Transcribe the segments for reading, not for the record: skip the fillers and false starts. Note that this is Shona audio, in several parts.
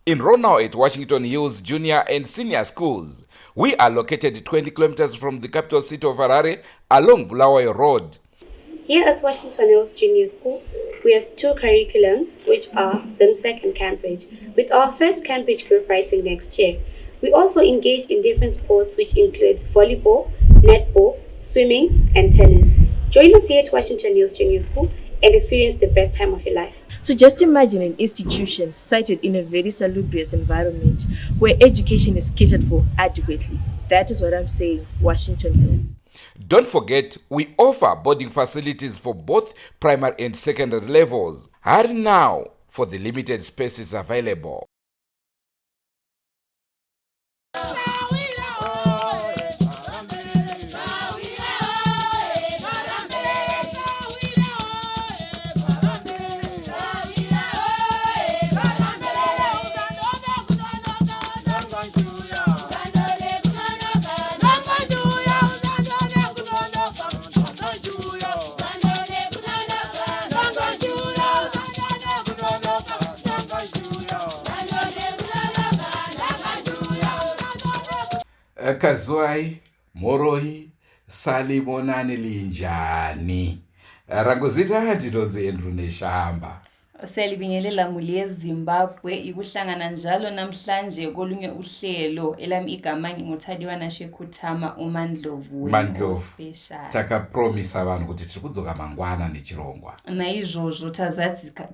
Enroll now at Washington Hills Junior and Senior Schools. We are located 20 kilometers from the capital city of Harare along Bulawayo Road. Here at Washington Hills Junior School, we have two curriculums, which are ZIMSEC and Cambridge, with our first Cambridge group writing next year. We also engage in different sports, which include volleyball, netball, swimming, and tennis. Join us here at Washington Hills Junior School and experience the best time of your life. So just imagine an institution sited in a very salubrious environment where education is catered for adequately. That is what I'm saying, Washington Hills. Don't forget, we offer boarding facilities for both primary and secondary levels. Hurry now for the limited spaces available. Kazwai, mhoroi, salibonani linjani. Rangu zita ndinonzi Andrew Neshamba. Siyalibingelela muli yeZimbabwe ikuhlangana njalo namhlanje kolunye uhlelo elami igama nginguThadiwa Nashekhuthama uMandlovu Mandlovu special. Takapromisa vanhu kuti tiri kudzoka mangwana nechirongwa. Naizvozvo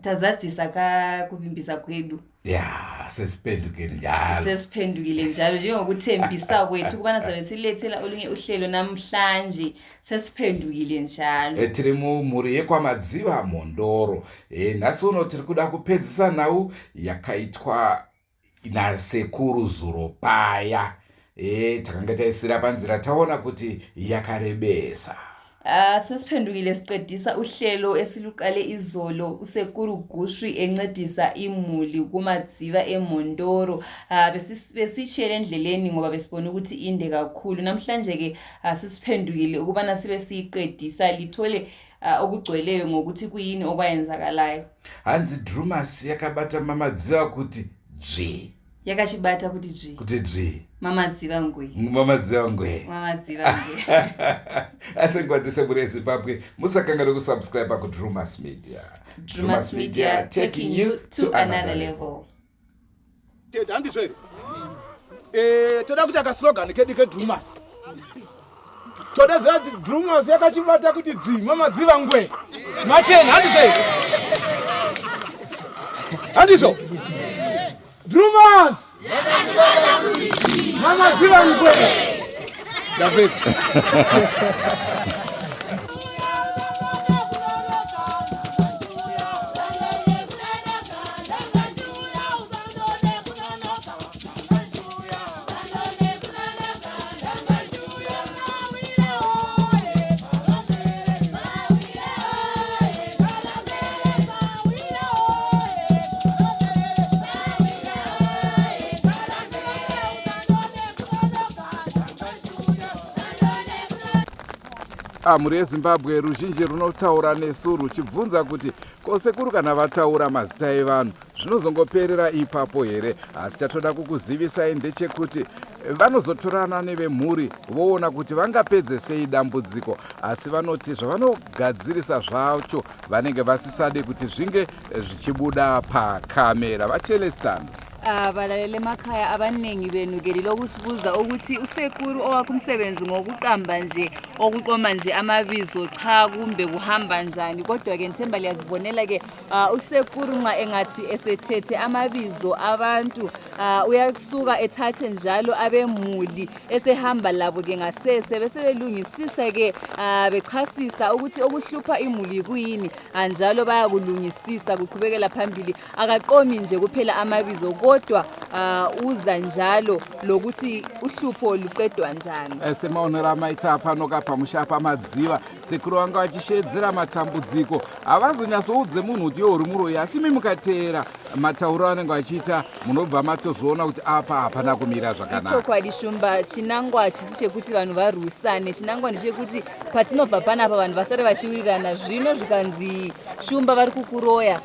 tazadzisa ka kuvimbisa kwedu. Ya sesiphendukile njalo. Sesiphendukile njalo njengokuthembisa kwethu ukubana sabe silethela olunye uhlelo namhlanje sesiphendukile njalo. Eh, tiri mumhuri yekwaMadziva Mhondoro. Eh, nhasi uno tiri kuda kupedzisa nhau yakaitwa nasekuru zuro paya. E, takanga taisira panzira taona kuti yakarebesa. Ah, sesiphendukile siqedisa uhlelo esiluqale izolo usekuru Gusvi encedisa imuli kuMadziva eMhondoro. Ah, besitshiyele endleleni ngoba besibona ukuthi inde kakhulu. Namhlanje ke ah, sesiphendukile ukubana sibe siyiqedisa lithole ah, okugcweleyo ngokuthi kuyini okwayenzakalayo. Hanzi Drumas yakabata mamadziva kuti dzvii. Yakachibata kuti dzvii. Kuti dzvii. Mamadziva ngwe. Mamadziva ngwe. Mamadziva ngwe. Asi nguva dzese mhuri yeZimbabwe musakanganwe kusubscribe kuDrumas Media. Drumas Media taking you to another level. Tete handizvo here? Eh, toda kuita kaslogan kedu kedrumas. Toda ziva kuti drumas yakachibata kuti dzvi mamadziva ngwe. Machena handizvo here? Handizvo? Drumas! Mamadziva ngwe. Ndapedza. Ah, mhuri yeZimbabwe ruzhinji runotaura nesu ruchibvunza kuti ko sekuru kana vataura mazita evanhu Zvinozongoperera ipapo here? Asi chatoda kukuzivisai ndechekuti vanozotorana nevemhuri voona kuti vangapedze sei dambudziko, asi vanoti zvavanogadzirisa zvacho vanenge vasisade kuti zvinge zvichibuda pakamera. VaCelestano. Ah, balaleli emakhaya abaningi benu ke lilokusibuza ukuthi usekuru owakho umsebenzi ngokuqamba nje okuqoma nje amabizo cha kumbe kuhamba njani kodwa ke ngithemba liyazibonela ke Uh, usekuru nxa engathi esethethe amabizo abantu uh, uyasuka ethathe njalo abemuli esehamba labo ke ngasese besebelungisisa ke uh, bechasisa ukuthi okuhlupha imuli kuyini uh, njalo bayakulungisisa kuqhubekela phambili akaqomi nje kuphela amabizo kodwa uh, uza njalo lokuthi uhlupho luqedwa njani eh, semaonero amaita pano kapamusha pamadziva Sekuru vanga vachisheedzera matambudziko havazonyatsoudze munhu kuti iwe uri muroyi asi imi mukateera matauro anenge vachiita munobva matozoona kuti apa hapana kumira zvakanaka. Ichokwadi Shumba, chinangwa hachisi chekuti vanhu varwisane, chinangwa ndechekuti patinobva panapa vanhu vasare vachiwirirana. Zvino zvikanzi Shumba vari kukuroya.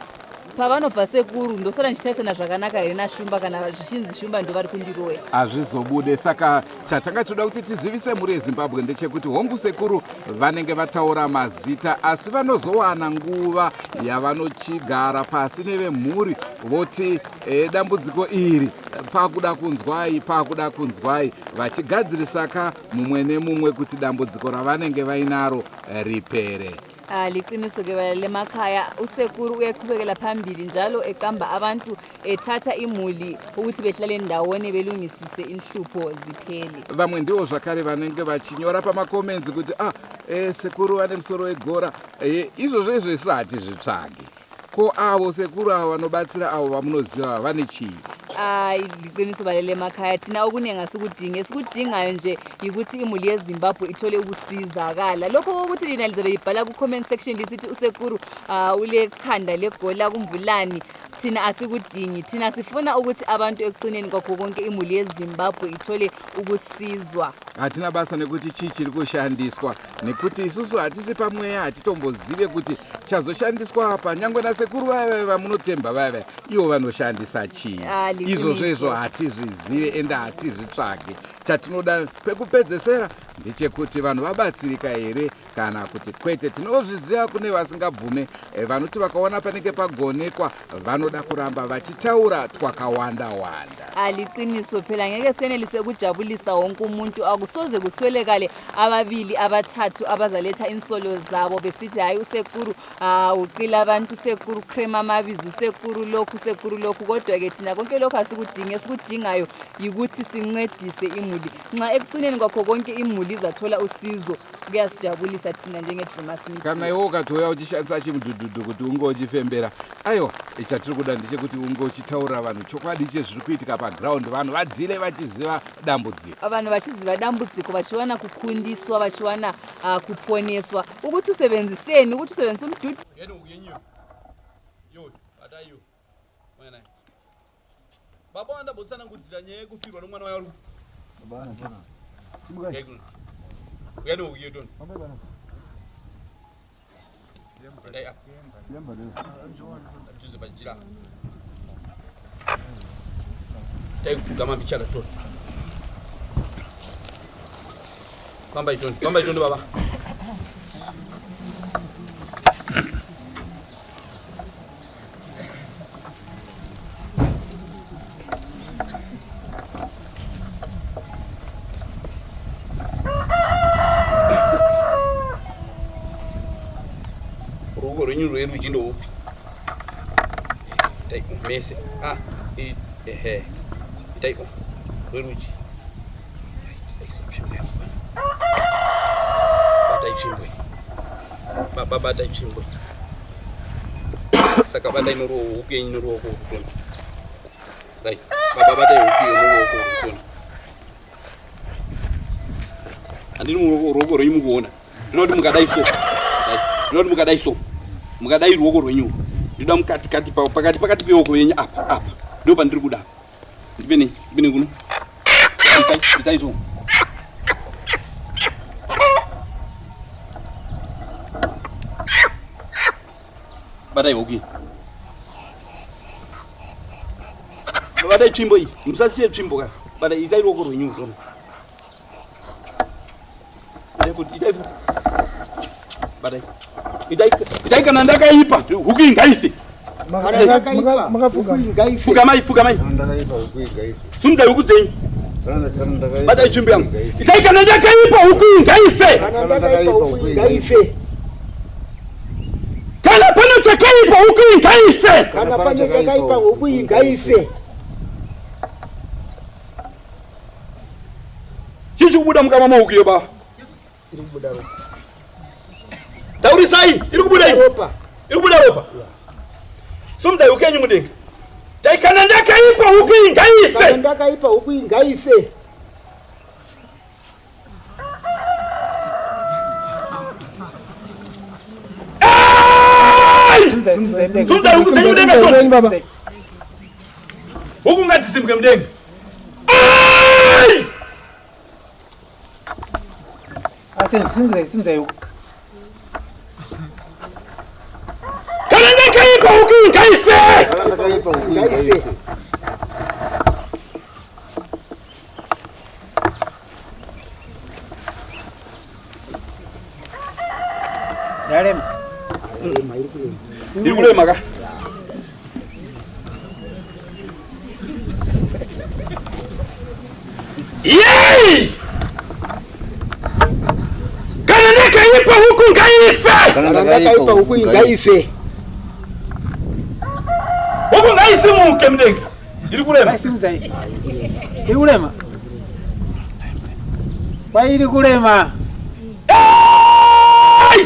Pavanobva sekuru ndosara ndichitarisana zvakanaka here naShumba kana zvichinzi Shumba ndovari kundiroya? Hazvizobude. Saka chatanga toda kuti tizivise mhuri yeZimbabwe ndechekuti hongu sekuru vanenge vataura mazita asi vanozowana nguva yavanochigara pasi nevemhuri voti e, dambudziko iri pakuda kunzwai pakuda kunzwai vachigadzirisaka mumwe nemumwe kuti dambudziko ravanenge vainaro ripere. Ah, liqiniso ke balale emakhaya usekuru uyaqhubekela phambili njalo eqamba abantu ethatha imuli ukuthi behlale ndawonye belungisise inhlupho ziphele. Vamwe ndivo zvakare vanenge vachinyora pamacomments kuti ah, eh, sekuru vane musoro wegora eh, izvozvo izvo isu hatizvitsvagi. Ko avo sekuru avo vanobatsira avo vamunoziva vane chii? Hayi liqiniso balele emakhaya thina okuningi asikudingi esikudingayo nje yikuthi imuli yezimbabwe ithole ukusizakala lokho kokuthi lina lizabe libhala ku-comment section lisithi usekuru uh, ulekhanda legola kumbulani thina asikudingi thina sifuna ukuthi abantu ekucineni kwakho konke imuli yezimbabwe ithole ukusizwa hatina basa nekuti chii chiri kushandiswa nekuti isusu hatisi pamweya hatitombozive kuti chazoshandiswa apa nyangwe nasekuru vaya vaya vamunotemba vaya vaya ivo vanoshandisa chii Ah, liqiniso. izvozvo izvo hatizvizive ende hatizvitsvage chatinoda pekupedzesera ndechekuti vanhu vabatsirika here kana kuti kwete tinozviziva kune vasingabvume eh, vanoti vakaona panenge pagonekwa vanoda kuramba vachitaura twakawanda wanda Aliqiniso phela ngeke senelise ukujabulisa wonke umuntu akusoze kuswelekale ababili abathathu abazaletha insolo zabo besithi hayi usekuru ah, uqila abantu usekuru crema amabizo usekuru lokhu usekuru lokhu kodwa-ke thina konke lokhu asikudingi esikudingayo yikuthi sincedise imuli nxa ekucineni kwakho konke imuli izathola usizo kuyasijabulisa thina njenge-Drewmas Media. Kana iwe ukatouya uchishandisa chimudhudhudhu kuti unge uchifembera aiwa chatiri kuda ndechekuti unge uchitaurira vanhu chokwadi chezviri kuitika paground vanhu vadhile vachiziva dambudziko vanhu vachiziva dambudziko vachiwana kukundiswa vachiwana uh, kuponeswa ukuthi usebenziseni ukuthi usebenzise umdudu Baba wandambotsanangudzira nyaya yekufirwa nomwana wayo Uyai nouye toni. Endai apa. Tuze pajira. Tai kupfugama mbichana toni. Fambai toni, fambai toni baba. Ruoko rwenyu rwerudyi ndoupi? Itai mese. Ah, ehe. Itai rwerudyi. Batai tsvimbo. Baba batai tsvimbo. Saka batai noruoko huku yenyu noruoko rutoni. Right. Baba batai huku yenyu noruoko rutoni. Handini ruoko rwenyu mukuona. Ndinoti mukadai so. Right. Ndinoti mukadai so. Mukadai ruoko rwenyu. Ndinoda mukati kati pakati pakati peoko yenyu apa apa. Ndipo pandiri kuda. Ndipeni, ndipeni kuno. Itai, itai so. Batai huku iyi. Batai tsvimbo iyi. Musasiye tsvimbo ka. Batai itai ruoko rwenyu zvona. Itai futi, itai futi. Batai. Itai, itai kana ndakaipa, huku iyi ngaife. Pfugamai, pfugamai. Sumudzai huku dzenyu. Batai tsvimbo yangu. Itai kana ndakaipa huku iyi ngaife. Kana pane chakaipa huku iyi ngaife. Kana pane chakaipa huku iyi ngaife. Chii chikubuda mukanwa mahuku iyo baba? Iri kubuda ropa. Taurisai, iri kubuda iyi. Ropa. Iri kubuda ropa. Sumudzai huku yenyu mudenga. Tai kana ndakaipa huku iyi ngaife. Kana ndakaipa huku iyi ngaife. Sumudzai huku dzenyu mudenga tsono. Huku ngadzisimuke mudenga. Ai! Kana ndakaipa huku iyi ngaife. Chakaipa huku ngaife. Yarema. Iri kurema ka? Yei! Kana ndakaipa huku ngaife! Kana ndakaipa huku ngaife. Huku ngaisimuke mudenga. Iri kurema. Ngaisimudza iyi. Iri kurema. Kwairi kurema. Hey!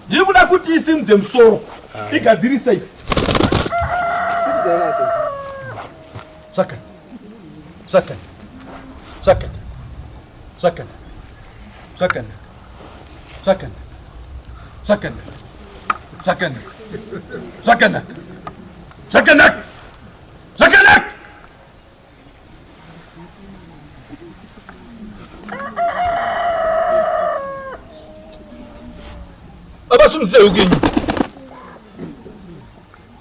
Ndiri kuda kuti isimudze musoro. Igadzirise iyi. Zvakana. Zvakana. Zvakana. Zvakana. Zvakana. Zvakana. Zvakana. Zvakana. Zvakanaka. Zvakanaka. Zvakanaka. Baba sumdzei ukenyu.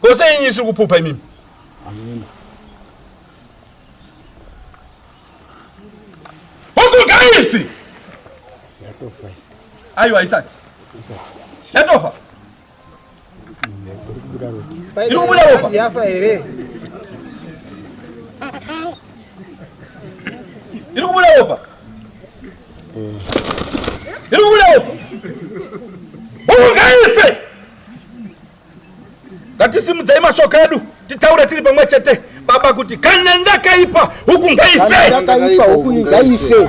Kose yenyu isiri kupupa imimi. Huku ngaisi. Aiwa isati. Yatofa. Iri kubuda ropa. Yafa here? Iri kubuda ropa. Iri kubuda ropa. Huku ngaife. Ngatisimudzai mashoko edu titaure tiri pamwe chete baba kuti kana ndakaipa huku ngaife. Kana ndakaipa huku ngaife.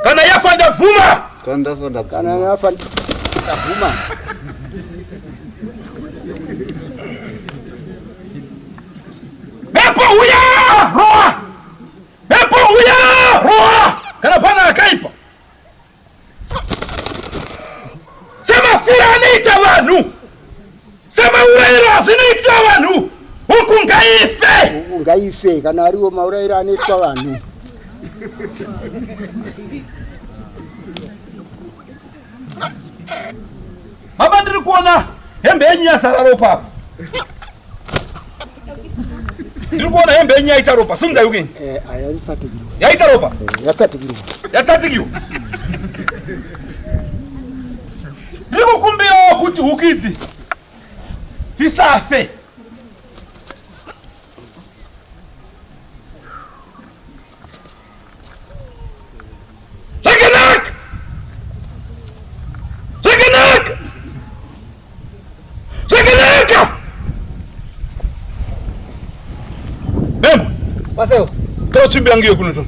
Kana yafa ndabvuma. Kana ndafa ndabvuma. Kana yafa ndabvuma. Mhepo uya roa. Mhepo uya roa. Kana pana akaipa. Semafiro anoita vanhu. Semaurayiro azvinoitwa vanhu. Huku ngaife. Huku ngaife kana ariwo maurayiro anoitwa vanhu. Baba ndiri kuona hembe yenyu yazara ropa apa. Ndiri kuona hembe yenyu yaita ropa. Sumudzai ukenyu. Eh, aya yatsatikirwa. Yaita ropa. Eh, yatsatikirwa. Yatsatikirwa. Ndiri kukumbirawo kuti huku idzi dzisafe. Zvakanaka! Zvakanaka! Zvakanaka! Bembo. Paseo. Tora tsvimbo yangu iyo kuno to.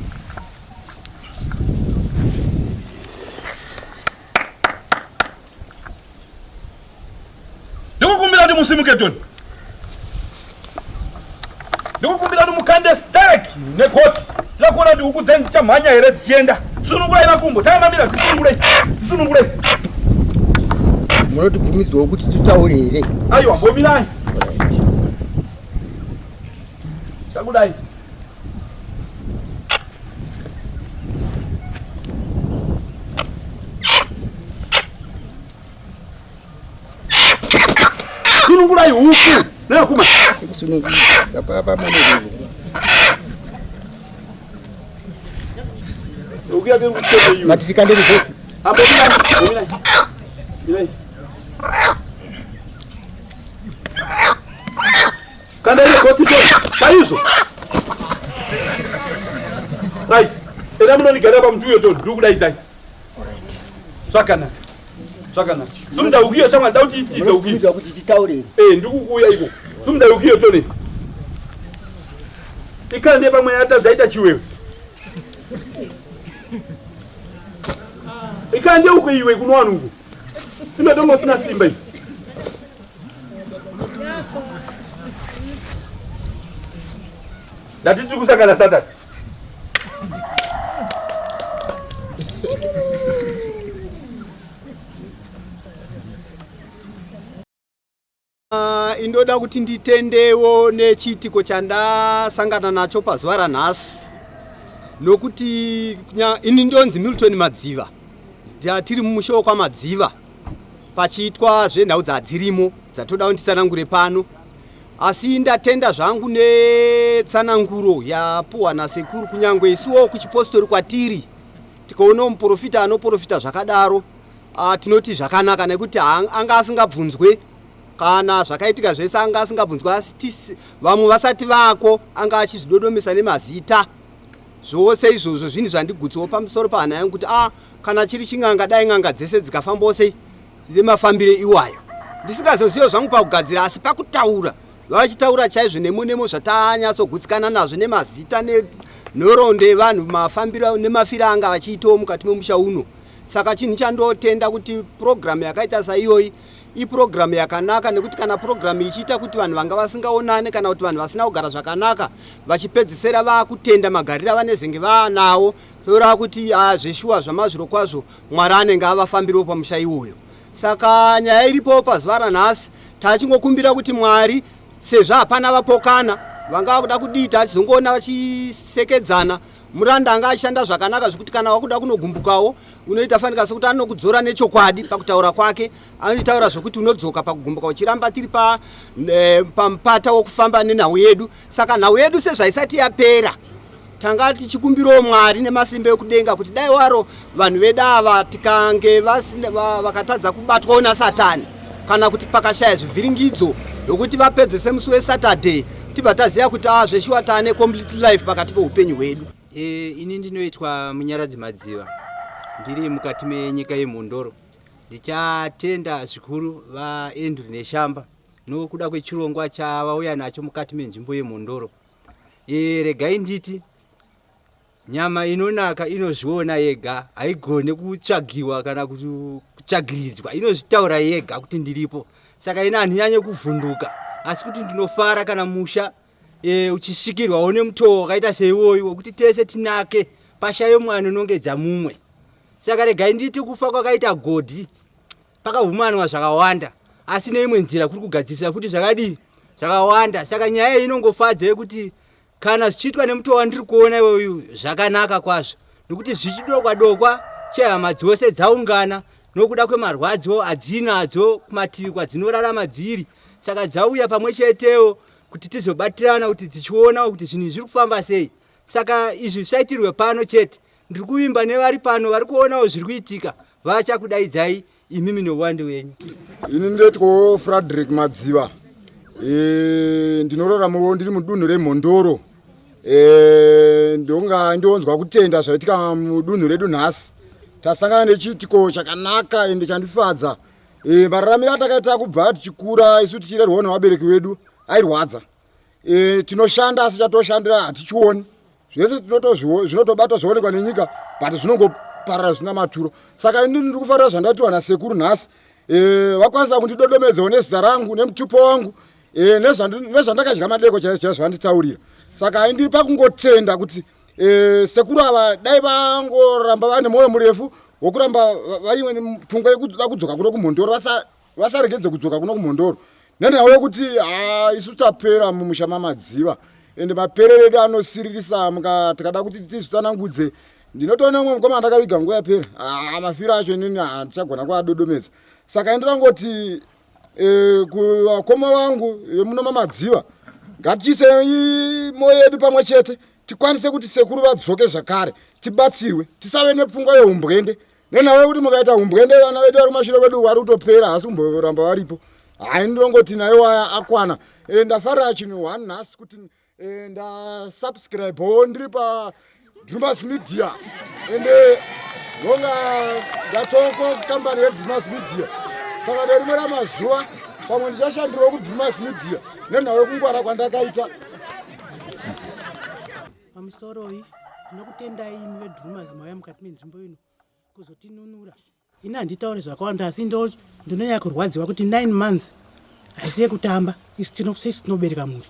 Ndikukumbira kuti musimuke Tony. Ndikukumbira kuti mukande sterek negotsi. Ndinoda kuona kuti huku dzenyu dzichamhanya here dzichienda. Sunungurai makumbo. Takamamira dzisunungurai. Dzisunungurai. Munotibvumidzwawo kuti titaure here? Aiwa, mbomirai. Chakudai. Sunungurai huku. Nekuma. Sunungura. Apa mane Huku yake iri kuchema iyo. Mati tikande kugotsi. Apo mirai, mirai. Mirai. Kanda ile gotsi to. Chaizvo. Right. Enda munondigara pamuti uyo to ndikudaidzai. Zvakanaka. Zvakanaka. Sumda huku iyo shamwari da kuti itize huku iyo. Munotibvumidzwa kuti titaure here? Eh, ndikukuuya iko. Sumda huku iyo tone. Ikande pamwe yatadza ita chiwewe. Ikande uko iwe kuno wanhu uko. Inotonga usina simba iyi. Ndati tiri kusangana Saturday. Indoda kuti nditendewo nechiitiko chandasangana nacho pazuva ranhasi nokuti ini ndonzi Milton Madziva, tiri mumusha wekwaMadziva. pachiitwa zvenhau dzadzirimo dzatoda kuti nditsanangure pano. Asi ndatenda zvangu netsananguro yapuhwa nasekuru, kunyangwe isuwo kuchipostori kwatiri tikaonawo muprofita anoprofita zvakadaro, tinoti zvakanaka nekuti anga asingabvunzwe kana zvakaitika zvese, anga asingabvunzwe, asi vamwe vasati vako anga achizvidodomesa nemazita. Zvose izvozvo zvinhu zvandigutsawo pamusoro pahana yangu kuti kana chiri chin'anga, dai n'anga dzese dzikafambawo sei nemafambire iwayo. Ndisingazozivo zvangu pakugadzira, asi pakutaura vachitaura chaizvo nemo nemo zvatanyatsogutsikana nazvo nemazita nenhoroondo yevanhu, mafambiro nemafiro anga vachiitawo mukati memusha uno. Saka chinhu chandotenda kuti purogiramu yakaita saiyoyi ipurogiramu yakanaka, nekuti kana purogiramu ichiita kuti vanhu vanga vasingaonane kana kuti vanhu vasina kugara zvakanaka vachipedzisira vaakutenda magariro avanezenge vaanawo, toreva kuti zveshuwa zvamazviro kwazvo Mwari anenge avafambiriwo pamusha iwoyo. Saka nyaya iripo pazuva ranhasi, tachingokumbira kuti Mwari, sezvo hapana vapokana vanga vakuda kudii, tachizongoona vachisekedzana. Muranda anga achishanda zvakanaka zvekuti kana wakuda kunogumbukawo unoita fanika sekuti anokudzora nechokwadi pakutaura kwake, anotaura zvekuti unodzoka pakugumbuka uchiramba tiri pamupata wokufamba nenhau yedu. Saka nhau yedu sezvaisati yapera, tanga tichikumbirawo Mwari nemasimba ekudenga kuti dai waro vanhu vedu ava tikange vakatadza kubatwawo naSatani, kana kuti pakashaya zvivhiringidzo nokuti vapedzese musi weSaturday, tibva taziva kuti zveshuwa taane complete life pakati peupenyu hwedu. Ini ndinoitwa Munyaradzi Madziva, ndiri mukati menyika yeMhondoro. Ndichatenda zvikuru vaAndrew Neshamba nokuda kwechirongwa chavauya nacho mukati menzvimbo yeMhondoro. Regai nditi nyama inonaka inozviona yega, haigone kutsvagiwa kana kutsvagiridzwa, inozvitaura yega kuti ndiripo. Saka ini handinyanye kuvhunduka, asi kuti ndinofara kana musha uchisvikirwawo nemutoo wakaita seiwoyu wekuti tese tinake, pashaye mumwe anonongedza mumwe. Saka regai nditi kufa kwakaita Godhi pakavumanwa zvakawanda, asi neimwe nzira kuri kugadzirisa futi zvakadii zvakawanda. Saka nyaya iyi inongofadza yekuti kana zvichiitwa nemutoo wandiri kuona iwoyu zvakanaka kwazvo, nekuti zvichidokwa dokwa chehama dzose dzaungana nokuda kwemarwadzo adzinadzo kumativi kwadzinorarama dziri. Saka dzauya pamwe chetewo kuti tizobatirana, kuti dzichiona kuti zvinhu zviri kufamba sei. Saka izvi zvisaitirwe pano chete, ndiri kuvimba nevari pano vari kuonawo zviri kuitika vachakudaidzai imimi neuwandu wenyu. Ini ndetwo Frederick Madziva, ndinoraramawo ndiri mudunhu reMhondoro. Ndonga ndonzwa kutenda zvaitika mudunhu redu nhasi. Tasangana nechiitiko chakanaka ende chandifadza. Mararamiro atakaita kubva tichikura isu tichirerwawo nevabereki vedu airwadza. Tinoshanda asi chatoshandira hatichioni, zvese zvinotobata zvoonekwa nenyika, but zvinongoparara zvisina maturo. Saka ini ndiri kufarira zvandatiwa nasekuru nhasi. Vakwanisa kundidodomedzawo nezita rangu nemutupo wangu, nezvandakadya madeko chaizvo chaizvo vanditaurira. Saka hai ndiri pakungotenda kuti sekuru ava dai vangoramba vane mwoyo murefu wokuramba vaine pfungwa yekuda kudzoka kuno kuMhondoro, vasaregedze kudzoka kuno kuMhondoro, nenhau yekuti isu tapera mumusha maMadziva, ende maperero edu anosiririsa. Tikada kuti tizvitsanangudze, ndinotoona umwe mukoma andakaviga nguva yapera, mafiro acho inini handichagona kuadodomedza. Saka indirangoti kuvakoma vangu vemuno maMadziva, ngatiisei mwoyo yedu pamwe chete tikwanise kuti sekuru vadzoke zvakare, tibatsirwe, tisave nepfungwa yeumbwende, nenhau yekuti mukaita umbwende vana vedu vari kumashure kwedu vari kutopera, asi kumboramba varipo. Hai, ndinongoti naye waya akwana. Ndafarira chinhu one nhasi kuti ndasubscribewo ndiri pa Drumas Media, ende ndonga ndatoko kambani yeDrumas Media. Saka nerimwe ramazuva pamwe ndichashandirawo kuDrumas Media nenhau yekungwara kwandakaita. Pamusoroi, ndinokutendai imi veDrumas mauya mukati menzvimbo ino kuzotinunura. Ini handitauri zvakawanda, asi ndinonyanya kurwadziwa kuti 9 months haisi yekutamba. Isu sisi tinobereka mhuri,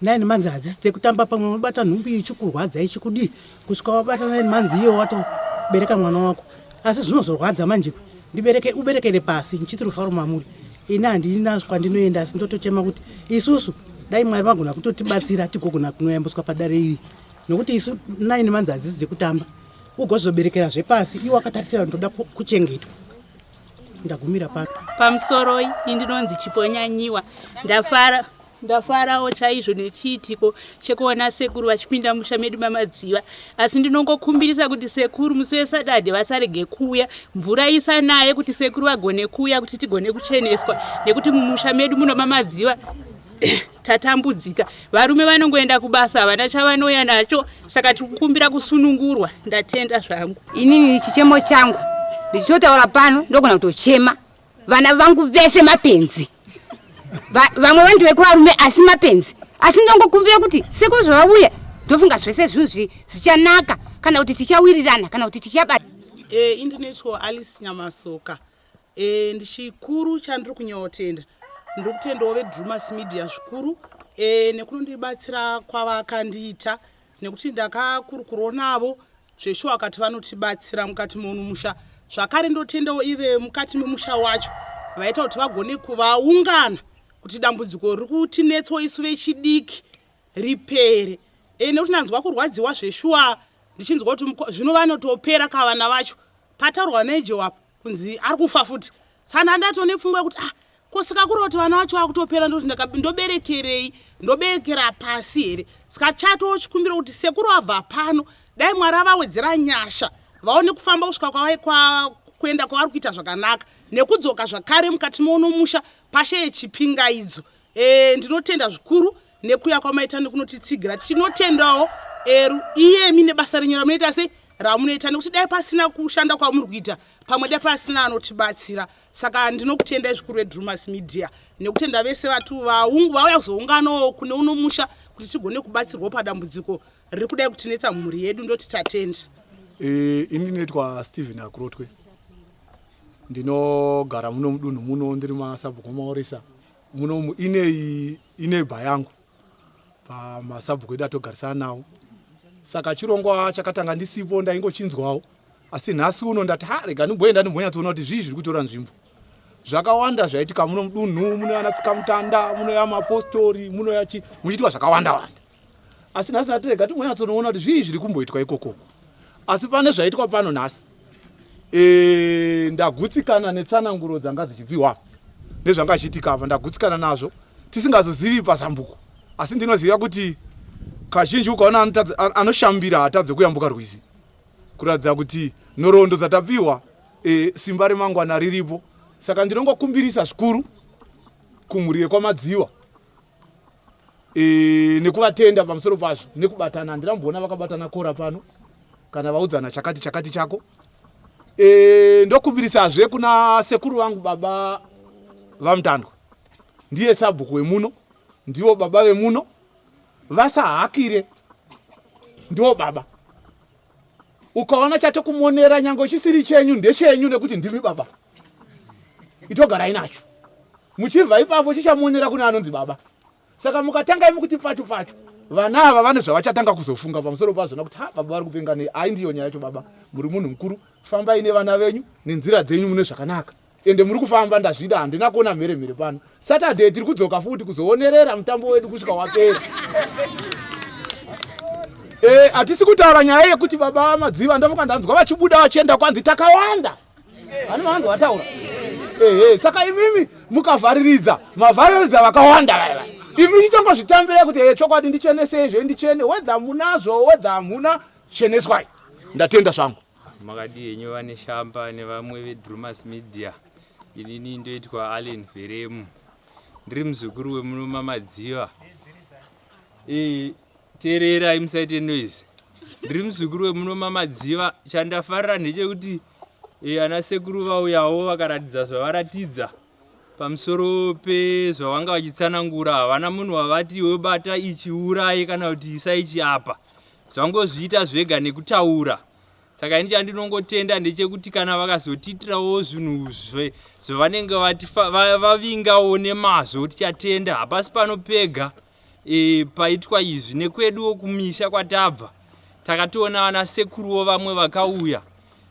9 months hadzisi dzekutamba. Pamwe unobata nhumbu ichikurwadza ichikudii, kusvika wabata 9 months iyo watobereka mwana wako, asi zvinozorwadza manje ndibereke uberekere pasi nchiti rufaro mamuri. Ini handina kwandinoenda, asi ndotochema kuti isusu dai Mwari vagona kutotibatsira tigogona kunoyambuswa padare iri, nokuti isu 9 months hadzisi dzekutamba, ugozoberekera zvepasi iwe wakatarisira ndoda kuchengetwa. Ndagumira pano. Pamusoroi, ini ndinonzi Chiponyanyiwa. Ndafara ndafarawo chaizvo nechiitiko chekuona sekuru vachipinda musha medu maMadziva, asi ndinongokumbirisa kuti sekuru musi weSatade vasarege kuuya, mvura isanaye kuti sekuru vagone kuuya kuti tigone kucheneswa, nekuti mumusha medu muno maMadziva tatambudzika. Varume vanongoenda kubasa, havana chavanouya nacho, saka tiri kukumbira kusunungurwa. Ndatenda zvangu. Inini chichemo changu ndichitotaura pano, ndogona kutochema. Vana vangu vese mapenzi, vamwe vanhu vekuvarume asi mapenzi, asi ndongokumbira kuti sekuru zvavauya, ndofunga zvese zvinhu zvichanaka, kana kuti tichawirirana, kana kuti tichabata. Indinoitwa Alice Nyamasoka. Ndichikuru chandiri kunyanyotenda, ndiri kutendawo veDrumas Media zvikuru nekunondibatsira kwavakandiita, nekuti ndakakurukurawo navo zveshuwa akati vanotibatsira mukati monumusha. Zvakare ndotendawo ive mukati memusha wacho vaita kuti vagone kuvaungana kuti dambudziko riri kutinetsawo isu vechidiki ripere, nekuti ndanzwa kurwadziwa zveshuwa ndichinzwa kuti zvino vanotopera kavana vacho. Pataurwa nejo apa kunzi ari kufa futi, saka ndatone pfungwa yekuti ah, ko saka kuri kuti vana vacho vakutopera, ndoti ndoberekerei, ndoberekera pasi here? Saka chatoo chikumbiro kuti sekuru abva pano, dai Mwari avawedzera nyasha, vaone kufamba kusvika kuenda kwavari kuita zvakanaka, nekudzoka zvakare mukati meuno musha pashe chipingaidzo. Ndinotenda zvikuru nekuya kwamaita nekunotitsigira. Tinotendawo iyemi nebasa renyu ramunoita, sei ramunoita, nekuti dai pasina kushanda kwamuri kuita, pamwe dai pasina anotibatsira. Saka ndinokutendai zvikuru veDrumas Media, nekutenda vese vatu vauya kuzounganawo kune uno musha kuti tigone kubatsirwawo padambudziko riri kudai kutinetsa mhuri yedu. Ndoti tatenda. Ini ndinoitwa Stephen Akurotwe, ndinogara muno mudunhu muno, ndiri masabhuku maorisa munomu. Inei inebha yangu pamasabhuku edu atogarisana nawo. Saka chirongwa chakatanga ndisipo, ndaingochinzwawo, asi nhasi uno ndati ha, rega ndimboenda ndimbonyatsoona kuti zvii zviri kutora nzvimbo. Zvakawanda zvaitika muno mudunhu, munoya natsikamutanda, munoya mapostori, munoya chi muchiitwa zvakawanda wanda, asi nhasi ndati rega timbonyatsonoona kuti zvii zviri kumboitwa ikokoko. Asi pane zvaitwa pano nhasi, ndagutsikana netsananguro dzanga dzichipiwa nezvanga zvichiitika apa. Ndagutsikana nazvo, tisingazozivi pazambuko, asi ndinoziva kuti kazhinji ukaona anoshambira hatadze kuyambuka rwizi, kuratidza kuti nhoroondo dzatapiwa, simba remangwana riripo. Saka ndinongokumbirisa zvikuru kumhuri yekwaMadziwa, nekuvatenda pamusoro pazvo nekubatana. Handinamboona vakabatana kora pano kana vaudzana chakati chakati chako. Ndokumbirisazve kuna sekuru vangu baba vaMutandwa, ndiye sabhuku wemuno, ndivo baba vemuno, vasahakire, ndivo baba. Ukaona chatokumonera, nyange chisiri chenyu, ndechenyu nekuti ndimi baba, itogarai nacho. Muchibva ipapo chichamonera kune anonzi baba. Saka mukatanga imi kuti pfachu pfachu, vana ava vane zvavachatanga kuzofunga pamusoro pazvona kuti ha, baba vari kupenga nei. Ai, ndiyo nyaya yacho. Baba, muri munhu mukuru, fambai nevana venyu nenzira dzenyu mune zvakanaka, ende muri kufamba, ndazvida. Handina kuona mhere mhere pano. Saturday tiri kudzoka futi kuzoonerera mutambo wedu kusvika wapera. Hatisi kutaura nyaya yekuti baba Madziva, ndofunga ndanzwa vachibuda vachienda kwanzi takawanda, vane vanzi vataura. Ehe, saka imimi mukavhariridza, mavhariridza vakawanda vaya. Imi chitongozvitambira kuti chokwadi ndichenesei zve ndichene, wedha munazvo, wedha hamuna, cheneswai. Ndatenda zvangu. Makadi henyu vane shamba nevamwe veDrumas Media. Inini ndoitwa Allen Veremu, ndiri muzukuru wemuno maMadziva. Teererai, musaite noise. Ndiri muzukuru wemuno maMadziva. Chandafarira ndechekuti ana sekuru vauyawo vakaratidza zvavaratidza pamusoro pezvavanga vachitsanangura. Havana munhu wavati webata ichi uraye kana kuti isa ichi apa, zvangozviita zvega nekutaura. Saka ini chandinongotenda ndechekuti kana vakazotiitirawo zvinhu zvavanenge vavingawo nemazvo, tichatenda. Hapasi pano pega paitwa izvi, nekweduwo kumisha kwatabva takatoona vana sekuruwo vamwe vakauya,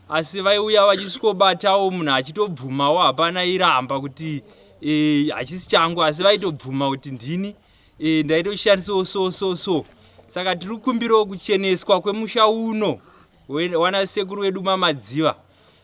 asi vaiuya vachisvikobatawo munhu achitobvumawo, hapana iramba kuti hachisi changu, asi vaitobvuma kuti ndini, ndaitoshandisawo so so so. Saka tiri kukumbirawo kucheneswa kwemusha uno wana sekuru vedu maMadziva.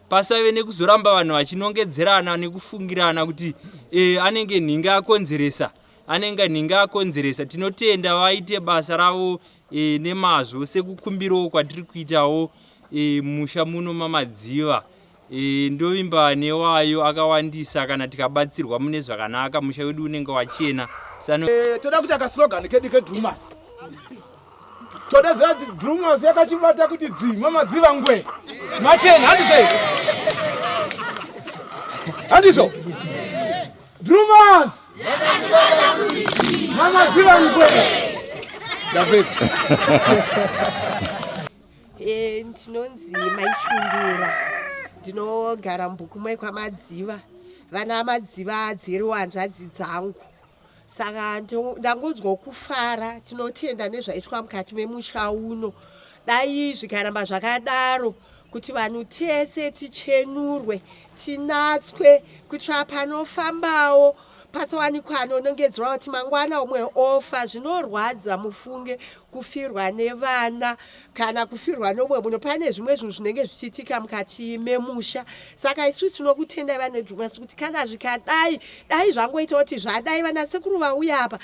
Pasave nekuzoramba vanhu vachinongedzerana nekufungirana kuti e, anenge nhingi akonzeresa anenge nhingi akonzeresa. Tinotenda vaite basa ravo e, nemazvo sekukumbirawo kwatiri kuitawo e, musha muno maMadziva. E, ndovimba newayo akawandisa kana tikabatsirwa mune zvakanaka musha wedu unenge wachena sano. E, toda kuita kaslogan kedu kedrumas toda zira kuti drumas yakachibata kuti dzvi mamadziva ngwe machena handizvo here handizvo drumas mamadziva ngwe ndapedza. E, ndinonzi Maichundura, ndinogara mubhuku mekwaMadziva. Vana Madziva dziri hanzvadzi dzangu, saka ndangonzwa kufara. Tinotenda nezvaitwa mukati memusha uno. Dai zvikaramba zvakadaro kuti vanhu tese tichenurwe, tinatswe, kuitira panofambawo pasawanikwa anonongedzerwa kuti mangwana umwe ofa. Zvinorwadza mufunge kufirwa nevana kana kufirwa nomumwe munhu. Pane zvimwe zvinhu zvinenge zvichiitika mukati memusha, saka isu tinokutendai vane Drewmas kuti kana zvikadai dai zvangoita kuti zvadai vana sekuru vauya apa,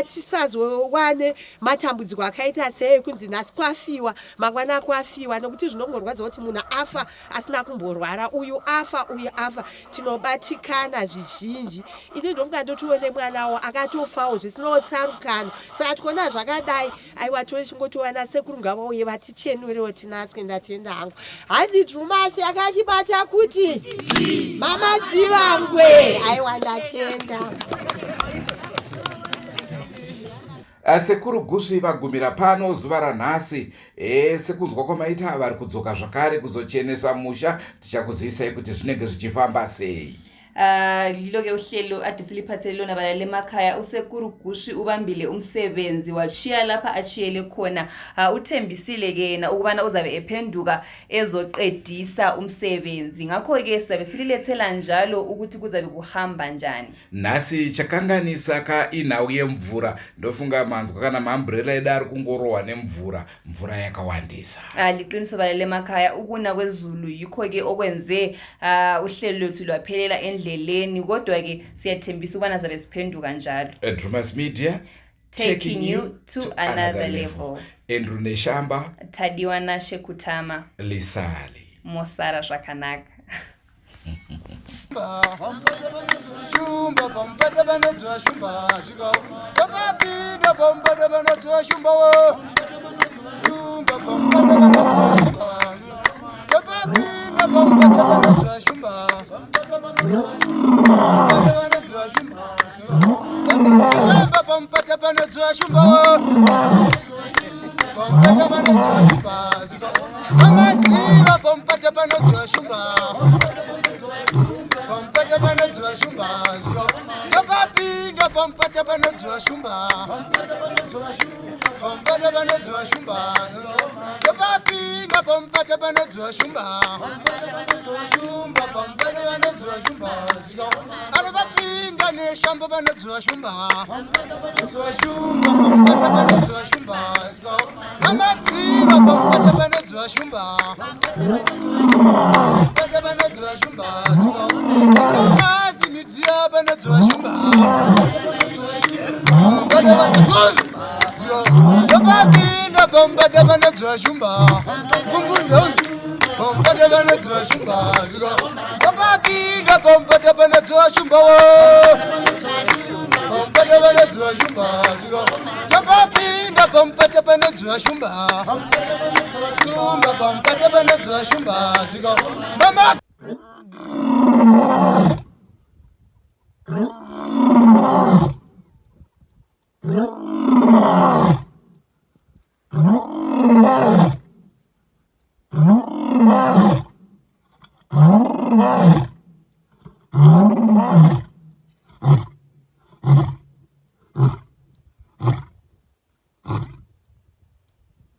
tisazowane matambudziko akaita sei kunzi nhasi kwafiwa, mangwana kwafiwa, nokuti zvinongorwadza kuti munhu afa asina kumborwara, uyu afa, uyu afa. Tinobatikana zvizhinji. Ini ndofunga ndotione mwanawo akatofawo zvisinawo tsarukano, saka tikuona zvakadai, aiwa, tochingoti sekuru ngavauye vatichenurewo tinatswe. Ndatenda hangu. Hanzi Drewmas yakachibata kuti mamadzivangwe. Aiwa, ndatenda. Sekuru Gusvi vagumira pano zuva ranhasi. Sekunzwa kwamaita, vari kudzoka zvakare kuzochenesa musha. Tichakuzivisai kuti zvinenge zvichifamba sei. Lilo-ke uhlelo ade siliphathele lona balala emakhaya. Usekuru Gusvi ubambile umsebenzi wachiya lapha achiyele khona. Uthembisile-ke yena ukubana uzabe ephenduka ezoqedisa umsebenzi, ngakho-ke sizabe sililethela njalo ukuthi kuzabe kuhamba njani. Nhasi chakanganisa ka inhau yemvura. Ndofunga manzwa kana maumbrella edu ari kungorohwa nemvura, mvura yakawandisa. Liqiniso balala emakhaya, ukuna kwezulu yikho-ke okwenze uhlelo lwethu lwaphelela endleleni, kodwa-ke siyathembisa ukubana zabe siphenduka njalo. Drumas Media, taking you to another level. Andrew Neshamba, Tadiwa Nashekutama, lisali mosara zvakanaka. Shumba pampata panodziva shumba zvika papapinda pampata panodziva shumba wo shumba pampata panodziva shumba papapinda pampata panodziva shumba pampata panodziva shumba shumba pampata panodziva shumba wo pampata panodziva shumba zvika pamadziva pampata panodziva shumba pampata panodziva shumba zvika topapinda pampata panodziva shumba pampata panodziva shumba topapinda pampata panodziva shumba shumba pampata panodziva shumba zvika anopapinda neshamba panodziva shumba shumba pampata panodziva shumba zvika amadziva pampata panodziva shumba pampata panodziva shumba zvika mazi midziya panodziva shumba pampata panodziva shumba topapinda pampata panodziva shumba pampata panodziva shumba zvika topapinda pampata panodziva shumba wo pampata panodziva shumba zvika topapinda pampata panodziva shumba shumba pampata panodziva shumba zvika mama.